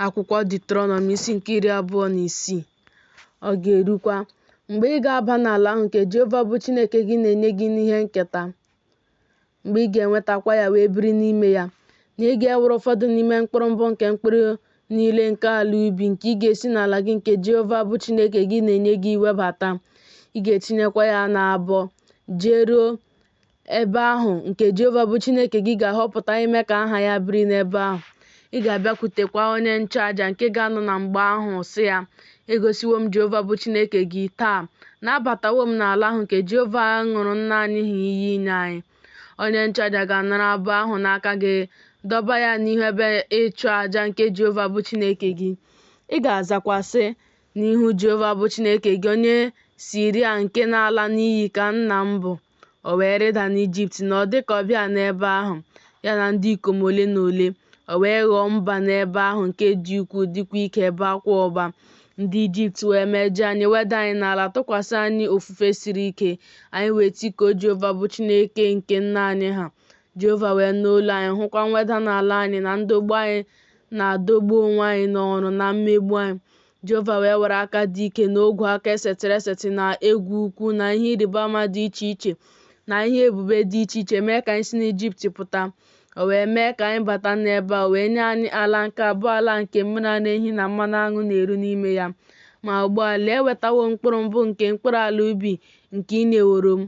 Akwụkwọ Deuterọnọmi isi nke 26. Ọ ga-erukwa, mgbe ị ga-aba n'ala ahụ nke Jehova bụ Chineke gị na-enye gị n'ihe nketa, mgbe ị ga-enwetakwa ya wee biri n'ime ya, na ị ga-ewere ụfọdụ n'ime mkpụrụ mbụ nke mkpụrụ niile nke ala ubi nke ị ga-esi n'ala gị nke Jehova bụ Chineke gị na-enye gị webata, ị ga-etinyekwa ya n'abọ, jeruo ebe ahụ nke Jehova bụ Chineke gị ga-ahọpụta ime ka aha ya biri n'ebe ahụ. Ị ga-abịakwutekwa onye nchụaja nke ga-anọ na mgbe ahụ sị ya, Egosiwo m Jehova bụ Chineke gị taa na abatawo m n'ala ahụ nke Jehova ṅụrụ nna anyị ha iyi inye anyị. Onye nchụaja ga-anara abọ ahụ n'aka gị dọba ya n'ihu ebe ịchụ aja nke Jehova bụ Chineke gị. Ị ga-azakwa sị, N'ihu Jehova bụ Chineke gị, onye Siria nke na-ala n'iyi ka nna m bụ. O wee rịda n'Ijipt nọọ dịka ọbịa n'ebe ahụ, ya na ndị ikom ole na ole. O wee ghọọ mba n'ebe ahụ nke dị ukwuu, dịkwa ike, baakwa ụba. Ndị Ijipt wee mejọọ anyị, weda anyị n'ala, tụkwasị anyị ofufe siri ike. Anyị wee tikuo Jehova bụ Chineke nke nna anyị ha. Jehova wee nụ olu anyị, hụkwa mweda n'ala anyị na ndọgbu anyị na-adọgbu onwe anyị n'ọrụ na mmegbu anyị. Jehova wee were aka dị ike na ogwe aka esetịrị esetị na egwu ukwu na ihe ịrịba ama dị iche iche na ihe ebube dị iche iche mee ka anyị si n'Ijipt pụta. O wee mee ka anyị bata n'ebe a, wee nye anyị ala nke a bụ ala nke mmiri ara ehi na mmanụ aṅụ na-eru n'ime ya. Ma ugbu a, lee, ewetawo m mkpụrụ mbụ nke mkpụrụ ala ubi nke i nyeworo m,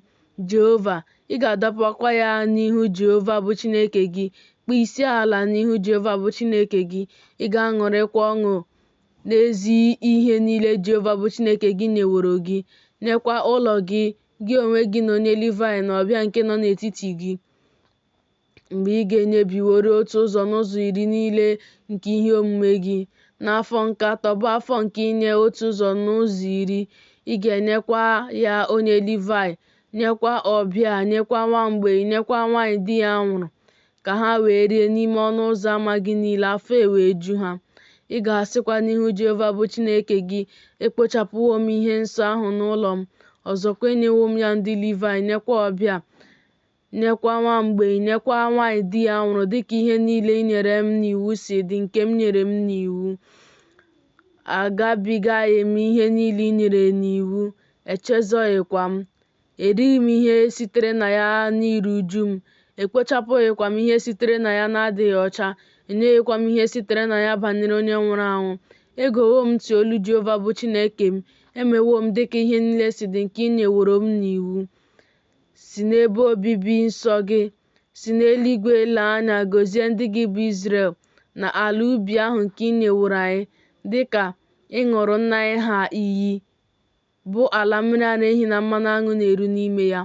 Jehova. Ị ga-adọbakwa ya n'ihu Jehova bụ Chineke gị, kpọọ isi ala n'ihu Jehova bụ Chineke gị, ị ga-aṅụrịkwa ọṅụ n'ezi ihe niile Jehova bụ Chineke gị nyeworo gị, nyekwa ụlọ gị, gị onwe gị na onye Livaị na ọbịa nke nọ n'etiti gị. Mgbe ị ga-enyebiworị otu ụzọ n'ụzọ iri niile nke ihe omume gị, n'afọ nke atọ bụ afọ nke inye otu ụzọ n'ụzọ iri, ị ga-enyekwa ya onye Livaị, nyekwa ọbịa, nyekwa nwa mgbei, nyekwa nwaanyị di ya nwụrụ, ka ha wee rie n'ime ọnụ ụzọ ama gị niile, afọ ewee ju ha. Ị ga-asịkwa n'ihu Jehova bụ Chineke gị, Ekpochapụwo m ihe nsọ ahụ n'ụlọ m, ọzọkwa enyewo m ya ndị Livaị, nyekwa ọbịa, nyekwa nwa mgbei, nyekwa nwaanyị di ya nwụrụ, dịka ihe niile i nyere m n'iwu si dị, nke m nyere m n'iwu. Agabigaghị m ihe niile i nyere n'iwu, echezọghịkwa m. Erighị m ihe sitere na ya n'iru uju m, ekpochapụghịkwa m ihe sitere na ya n'adịghị ọcha, enyeghịkwa m ihe sitere na ya banyere onye nwụrụ anwụ. Egewo m ntị olu Jehova bụ Chineke m, emewo m dịka ihe niile si dị nke i nyeworo m n'iwu. Si n'ebe obibi nsọ gị, si n'eluigwe lee anya gọzie ndị gị bụ Izrel na ala ubi ahụ nke i nyeworo anyị, dị ka ị ṅụrụ nna anyị ha iyi, bụ ala mmiri ara ehi na mmanụ aṅụ na-eru n'ime ya.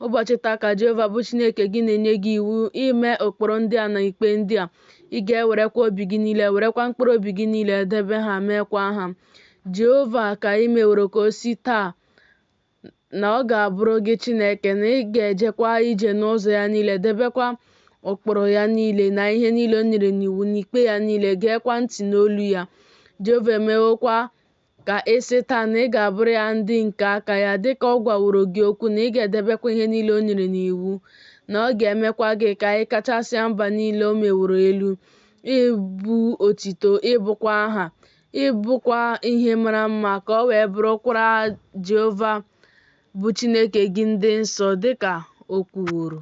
Ụbọchị taa ka Jehova bụ Chineke gị na-enye gị iwu ime ụkpụrụ ndị a na ikpe ndị a. Ị ga-ewerekwa obi gị niile, werekwa mkpụrụ obi gị niile debe ha, meekwa ha. Jehova ka i meworo ka o sị taa na ọ ga-abụrụ gị Chineke, na ị ga-ejekwa ije n'ụzọ ya niile, debekwa ụkpụrụ ya niile na ihe niile o nyere n'iwu na ikpe ya niile, geekwa ntị n'olu ya. Jehova emewokwa ka ị sị taa na ị ga-abụrụ ya ndị nke aka ya, dịka ọ gwaworo gị okwu, na ị ga-edebekwa ihe niile o nyere n'iwu, na ọ ga-emekwa gị ka ị kachasịa mba niile o meworo elu, ịbụ otito, ịbụkwa aha, ịbụkwa ihe mara mma, ka o wee bụrụkwara Jehova bụ Chineke gị ndị nsọ, dịka o kwuworo.